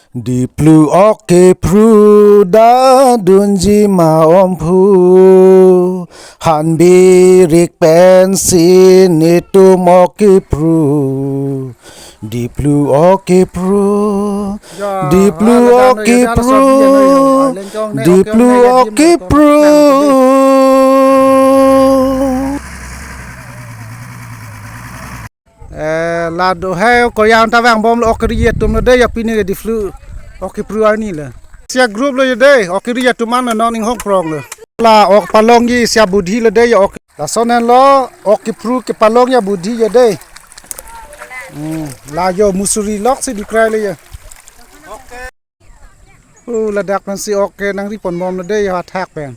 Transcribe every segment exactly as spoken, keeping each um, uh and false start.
Diplu ok kepru da dunji ma omphu, han birik pensi netum ok kepru. Diplu ok kepru, ya, Diplu ah, ok kepru, Diplu ok kepru. Eh, la do hai koryang ta vangbomlo ok keri atum lo dei, ya pini ke Diplu ok kepru arni le. Sia group lo ya dei, ok keri atum an non inghong prong lo. La ok palongji sia budhi lo dei, ya ok. Lason lo ok kepru kepalongji abudhi ya dei. Hmm, la yo musuri loksi dukrai le ya. Oh, ladak pensi ok ke nangri ponbomlo dei, ya athak pen.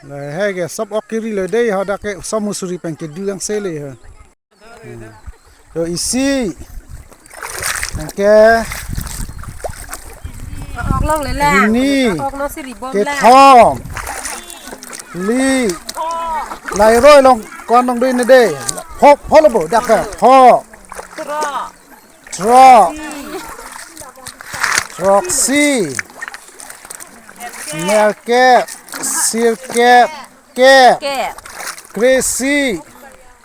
Le hai ke sob ok keri lo dei, hadak ke sob musuri pen kedu angse le ha. Hmm. Yo isi. Anke. Ok longle la. Hini. Ok no siri bom la. Kethom. Li. Lai roi long ko-an long dei ne dei. Pho, pho lo bo dak ke. Pho. Throk. Throk. Throksi. Nerkep. Sirkep. Kep. Kep. Kresi.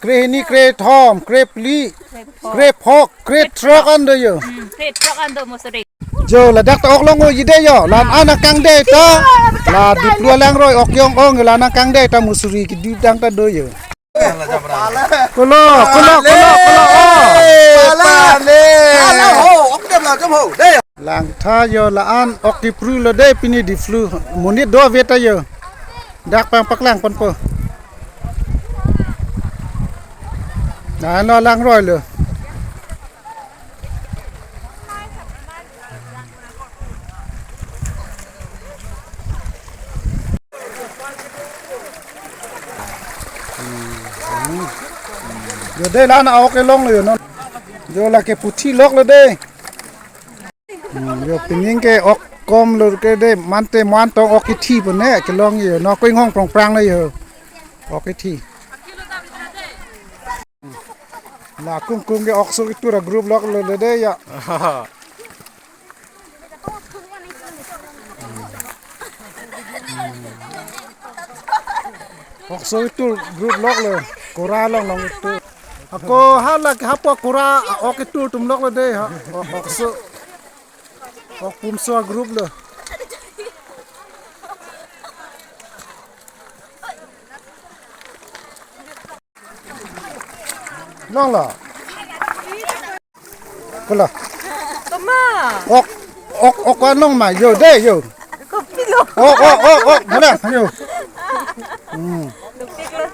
Krehini, krethom, krephli, krephok. Krephok, krethrok an do yo. Hmm, krethrok an do musuri. Jo, ladak ta ok longo ji dei yo. La-an nangkang dei ta. La Diplu alangroi ok yong ong, la nangkang dei ta musuri kedu dang ta do yo. Kolo, kolo, kolo, kolo, oh. Pale. Pale. Pale, ho, ok dem la, jom ho. Dei. Langtha yo la-an ok kepru lo dei pini Diplu. Monit do ave ta yo. Dak pang paklang ponpo. La-an lo alangroi lo. Yo dei la-an ok kelong lo yo non. Yo la ke puthi lok lo dei. Hmm, yo pining ke ok kom lo ke dei, mante man tong ok kethi pon ne kelong yo. No ko inghong prong prang lo yo. Ok kethi. La kung kung ke ok so itu ra group lok lo dei ya. Ok so itu group lok lo. Kora long long itu. Ako hala ke hapo kora ok itu tum lok lo dei ha. Ok so. Ok pum so group lo. Long la. Kula. Toma. Ok, ok, ok, ko-an long ma, yo, dei, yo. Kopilo. Ok, ok, ok, ok, mana, yo. Hmm. Duktik lo.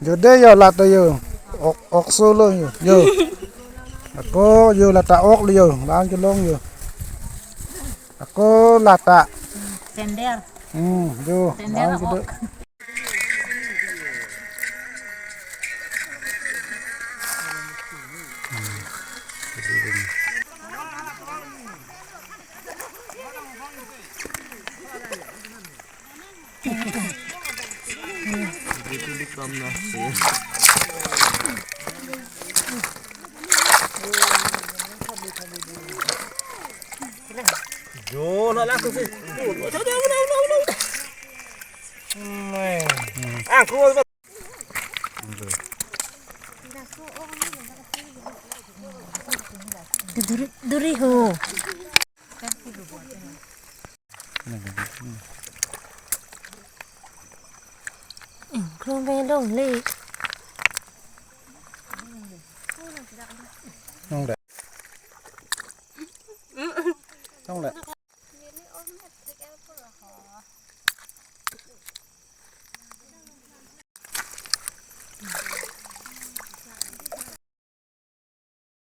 Yo dei yo la ta yo. Ok, ok so lo yo. Yo. Ako yo la ta ok lo yo. Bang kelong yo. Ako la ta. Sender. Hmm, yo. Sender bang ok. Jo, na lang si. Ang ko. Duri, duri ho. Krong ve longle. Longle. Longle.